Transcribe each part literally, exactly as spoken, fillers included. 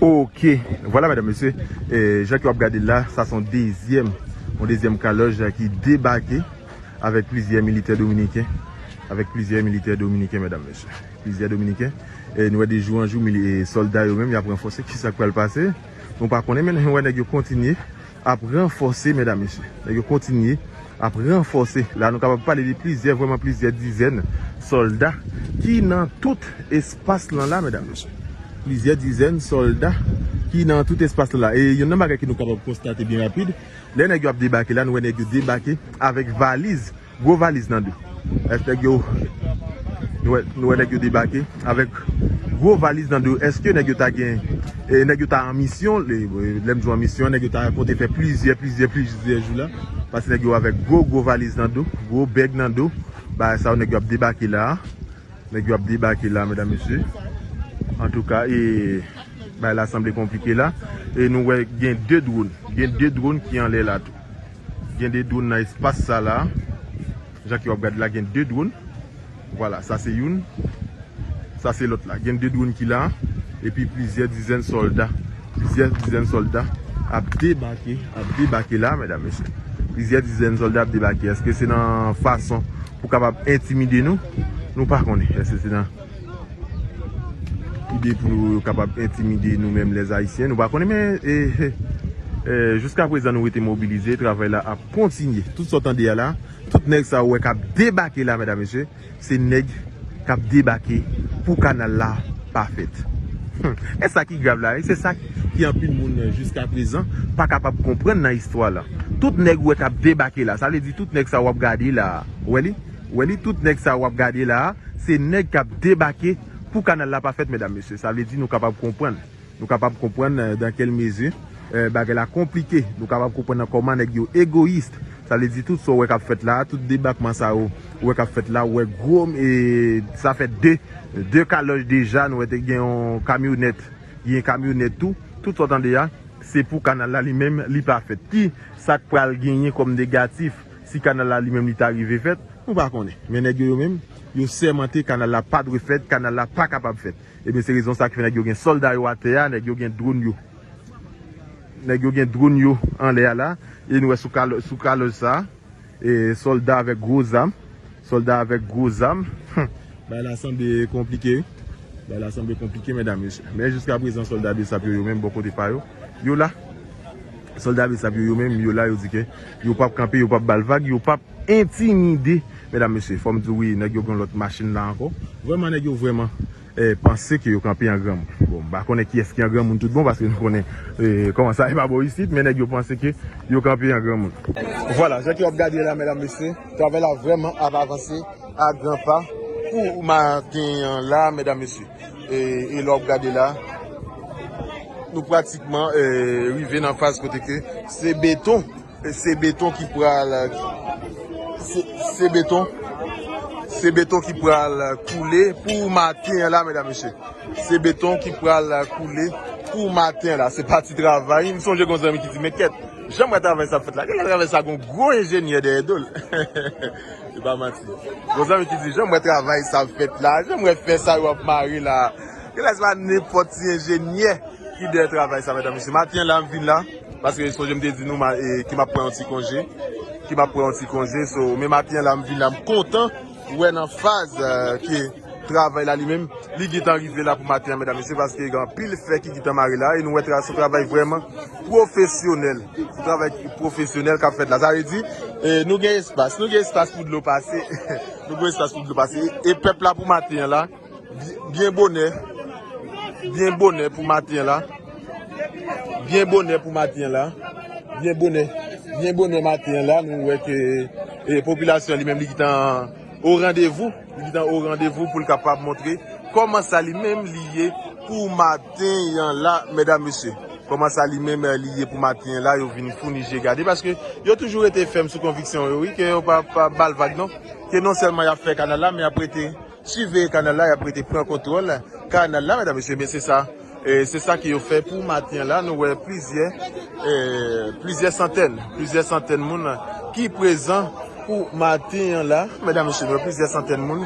Ok, vwala medam mesye, e, jan ke w ap gade la, sa se yon dezyèm, yon dezyèm kalòj ki debake avèk plizyè militè dominiken, avèk plizyè militè dominiken, medam mesye. Plizyè dominiken, e, nou wè de jou an jou, mili-, e, sòlda yo menm, y ap ranfòse, kisa k pral pase, nou pa konnen, men nou wè nèg yo kontinye ap ranfòse, medam mesye. Nèg yo kontinye ap ranfòse. La, nou kapab pale de plizyè, vrèman plizyè dizèn sòlda ki nan tout espas lan la, medam mesye. Plizyè dizèn sòlda ki nan tout espas lan la. E youn nan bagay ke nou kapab konstate byen rapid, lè nèg yo ap debake la, nou wè nèg yo debake avèk valiz, gwo valiz nan do. Èske nèg yo, nou wè, nou wè nèg yo debake avèk gwo valiz nan do. Èske nèg yo ta gen, e, nèg yo ta an misyon, le, lè m di w an misyon, nèg yo ta konte fè plizyè, plizyè, plizyè jou la. Paske nèg yo avèk gwo, gwo valiz nan do, gwo bèg nan do. Bagay sa yo, nèg yo ap debake la. Nèg yo ap debake la, medam, mesye. Antouka, e, bagay la sanble konplike la. E nou wè gen de dwòn. Gen de dwòn ki anlè la tou. Gen de dwòn nan espas sa la. Jan ke w ap gade la, gen de dwòn. Vwala, sa se youn. Sa se lòt la. Gen de dwòn ki la. Epi plizyè dizèn sòlda. Plizyè dizèn sòlda ap debake, ap debake la, medam, mesye. Plizyè dizèn sòlda ap debake. Èske se nan fason pou kapab entimide nou? Nou pa konnen. Èske se nan ide pou yo kapab entimide nou menm lèzayisyen? Nou pa konnen, men, e, e, e, jiska prezan nou rete mobilize. Travay la ap kontinye. Tout sa w tande a la, tout nèg sa yo wè k ap debake la, medam, mesye, se nèg k ap debake pou kanal la pa fèt. Hmm. E sa ki grav la, e se sa ki anpil moun, eh, jiska prezan pa kapab konprann nan istwa la. Tout nèg ou wè k ap debake la, sa vle di tout nèg sa w ap gade la, ou wè li? Ou wè li? Tout nèg sa w ap gade la, se nèg k ap debake pou kanal la pa fèt, medam, mesye. Sa vle di nou kapab konprann. Nou kapab konprann, eh, dans quelle mesure, eh, bagay la konplike. Nou kapab konprann nan kòman nèg yo egoyis. Sa vle di tout sa w wè k ap fèt la, tout debakman sa yo w wè k ap fèt la, w wè gwo, e, sa fè de, de kalòj deja, nou wè te gen yon kamyonèt, gen kamyonèt tou. Tout sa w tande a, se pou kanal la li menm, li pa fèt. Ki sa k pral genyen kòm negatif si kanal la li menm li ta rive fèt? Nou pa konnen. Men nèg yo, yo menm, yo sèmante kanal la pa dwe fèt, kanal la pa kapab fèt. Ebyen, se rezon sa ki fè nèg yo gen sòlda yo atè a, nèg yo gen dwòn yo. Nèg yo gen dwòn yo anlè a la. E nou wè sou kal-, sou kalòj sa, e sòlda avèk gwo zam. Sòlda avèk gwo zam. Bagay la sanble konplike, wi. Bagay la sanble konplike, medam, mesye. Men jiska prezan, sòlda BSAP yo, yo menm, bò kote pa yo, yo la. Sòlda BSAP yo, yo menm, yo la, yo di ke yo p ap kanpe, yo p ap ba l vag, yo p ap entimide. Medam, mesye, fò m di w, wi, nèg yo gen lòt machin la ankò. Vrèman, nèg yo vrèman, eh, panse ke yo kanpe an granmoun. Bon, m pa konnen kiyès ki an granmoun tout bon, paske nou konnen, eh, kòman sa ye pa bò isit, men nèg yo panse ke yo kanpe an granmoun. Vwala, jan ke w ap gade la, medam, mesye, travay la vrèman ap avanse a gran pa pou maten an la, medam, mesye. E, e lè w ap gade la, nou pratikman, eh, rive nan faz kote ke se beton, e se beton ki pral, se, se beton, se beton ki pral koule pou maten an la, medam, mesye. Se beton ki pral koule pou maten an la. Se pa ti travay. M sonje gon zanmi ki di, "Men kèt, jan m wè travay sa ap fèt la, genlè travay sa gon gwo enjenyè dèyè do l." Se pa manti. Gon zanmi ki di, "Jan m wè travay sa ap fèt la, jan m wè fè sa yo ap mare la, genlè se pa nenpòt ti enjenyè ki dèyè travay sa, medam, mesye." Maten an la, m vin la, paske sonje m te di nou ma-, e, ke m ap pran yon ti konje, ke m ap pran yon ti konje, so, men maten an la, m vin la, m kontan wè nan faz, eh, ke travay la li menm, li gentan rive la pou maten an, medam, mesye, paske gen anpil fè ki gentan mare la, e nou wè tra-, se yon travay vrèman pwofesyonèl. Se yon travay pwofesyonèl k ap fèt la. Sa vle di, eh, nou gen espas, nou gen espas pou dlo pase. Nou gen espas pou dlo pase. E, e pèp la pou maten an la, byen, byen bonè, byen bonè pou maten an la, byen bonè pou maten an la, byen bonè, byen bonè maten an la, nou wè ke, eh, popilasyon li menm li gentan o randevou, li gentan o randevou pou l kapab montre kòman sa li menm li ye pou maten an la, medam, mesye. Kòman sa li menm, eh, li ye pou maten an la, yo vin founi je gade, paske yo toujou rete fèm sou konviksyon yo, wi, ke yo pa, pa ba l vag non, ke non sèlman y ap fè kanal la, men y ap rete siveye kanal la, y ap rete pran kontwòl kanal la, medam, mesye, men se sa. E se sa ke yo fè pou maten an la. Nou wè plizyè, e, plizyè santèn, plizyè santèn moun ki prezan pou maten an la. Medam, mesye, nou wè plizyè santèn moun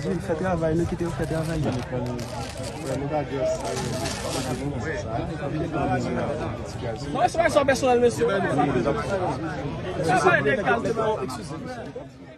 di l fè travay, nou kite yo fè travay yo. Non, se pa sa pèsonèl, mesye. Travay de kalite.